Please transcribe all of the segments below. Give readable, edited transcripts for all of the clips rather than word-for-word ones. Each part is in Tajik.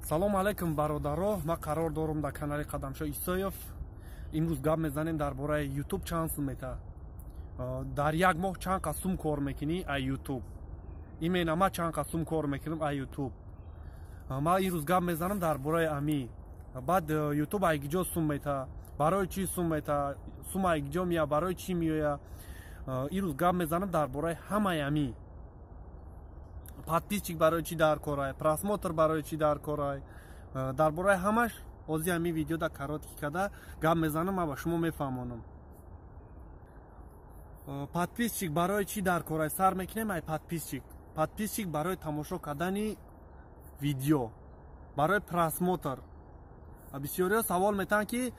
Салом алейкум, бародаро. Ман қарор дорам дар канали Қадамшо Исоев. Имрӯз гап мезанем дар бораи Ютуб чанд сум мета, дар як моҳ чанд қа сум кор мекунӣ ай Ютуб. Именно ман чанд қа сум кор мекунам ай Ютуб, ман имрӯз гап мезанам дар бораи ами. Баъд Ютуб ай киҷо сум мета, барои чӣ сум мета, сум ай киҷо мея, барои чӣ меоя. Имрӯз гап мезанам дар бораи ҳамаи ами: подписчик барои чӣ дар корай, просмотр барои чӣ дар корай. Дар бораи ҳамаш ҳозир ҳамин видеода короткий када гап мезанам, ман ба шумо мефаҳмонам. Подписчик барои чӣ дар корай? Сар мекунем ай подписчик. Подписчик барои тамошо кардани видео, барои просмотр. Бисёриҳо савол метаҳанд, ки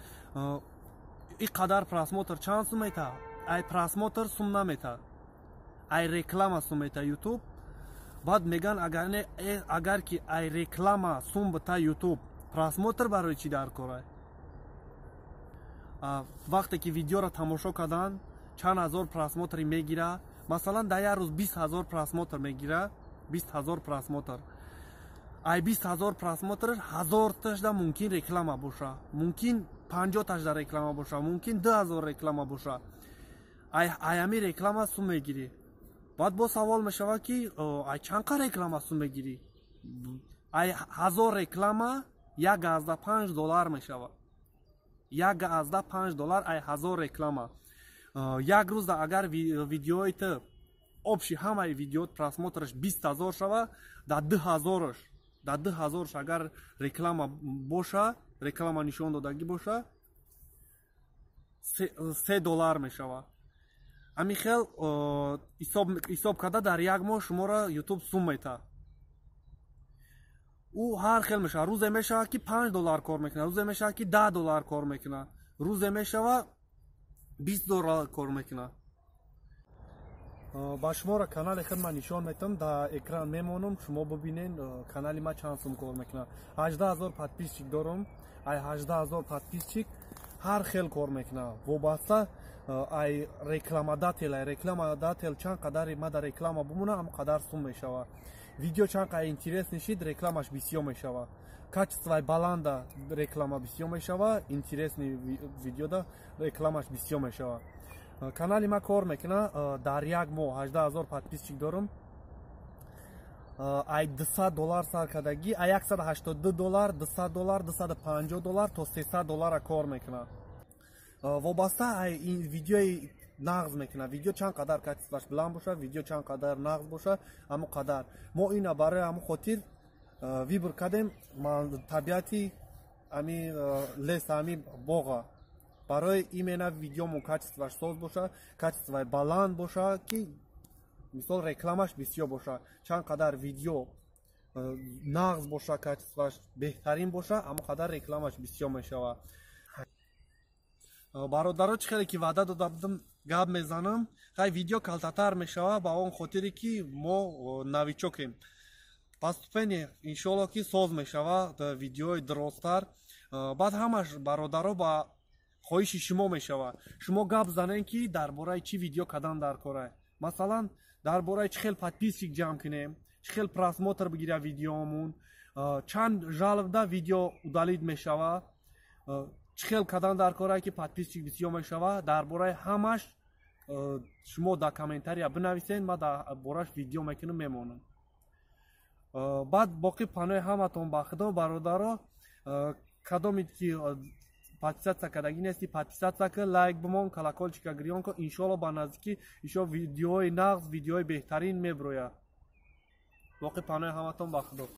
ин қадар просмотр чанд сум мета? Ай просмотр сум намета, ай реклама сум мета Ютуб. Баъд меган, агар ки ай реклама сум бита Ютуб, просмотр барои чӣ дар корай? Вақте ки видеоро тамошо кардан, чанд ҳазор просмотре мегира. Масалан, дар як рӯз 20 000 просмотр мегира. 20 000 просмотр, ай 20 000 просмотр ҳазорташда мумкин реклама боша, мумкин 50-ташда реклама боша, мумкин 2000 реклама боша. Ай ҳами реклама сум мегирӣ. Баъд боз савол мешавад, ки ай чанд қа реклама сум мегирӣ? Ай 1000 реклама 1,5 доллар мешавад. 1,5 доллар ай 1000 реклама. Як рӯзда агар видеои ту, общий ҳамаи видеот, просмотраш 20 000 шава, дар 2000-аш агар реклама боша, реклама нишон додагӣ боша, 3 доллар мешавад. Ҳамин хел ҳисоб карда, дар як моҳ шуморо Ютуб сум мета. Ӯ ҳар хел мешавад: рӯзе мешавад, ки 5 доллар кор мекунад, рӯзе мешавад, ки 10 доллар кор мекунад, рӯзе мешавад, 20 доллар кор мекунад. Ба шуморо канали худ ман нишон метам, дар экран мемонам, шумо бибинен, канали ман чанд сум кор мекунад. 18 000 подписчик дорам. Ай 18 000 подписчик ҳар хел кор мекунад, вобаста ай рекламодатель. Ай рекламодатель чанд қадари ма дар реклама бимона, ҳам қадар сум мешавад. Видео чанд қадар интересный шид, рекламаш бисёр мешавад. Качествои баланда реклама бисёр мешавад, интересный видеода рекламаш бисёр мешавад. Канали ма кор мекунад дар як моҳ, 18 000 подписчик дорам, ай 200 доллар сар кардагӣ, ай 182 доллар, 200 доллар, 250 доллар то 300 доллара кор мекунад, вобаста ай ин видеои нағз мекунад. Видео чанд қадар качествоаш баланд бошад, видео чанд қадар нағз бошад, ҳамон қадар. Мо ина барои ҳамон хотир выбор кардем табиати ами лес, ами боға, барои именно видеомон качествоаш соз боша, качествои баланд боша, ки мисол рекламаш бисёр боша. Чанд қадар видео нағз боша, качествоаш беҳтарин боша, ҳамон қадар рекламаш бисёр мешавад. Бародаро, чӣ хеле ки ваъда дода будам, гап мезанам. Хай, видео калтатар мешавад, ба он хотире ки мо новичокем. Постепенно, иншоалло, ки соз мешавад видеои дуросттар. Баъд ҳамаш, бародаро, ба хоҳиши шумо мешавад. Шумо гап занем, ки дар бораи чӣ видео кардан дар кора, масалан, дар бораи чӣ хел подписчик ҷамъ кунем, чӣ хел просмотр бигиря видеомун, чанд жалобда видео удалить мешавад, чӣ хел кардан дар кора, ки подписчик бисёр мешавад. Дар бораи ҳамаш шумо дар комментария бинависед, ман дар бораш видео мекунам, мемонам. Баъд боқӣ панои ҳаматон ба Худо, бародаро. Кадомед ки подписаться кардагӣ нести, подписаться ка, лайк бимон, колокольчика гирён ка. Иншоалло, ба наздикӣ ишо видеои нағз, видеои беҳтарин меброяд. Боқӣ панои ҳаматон ба Худо.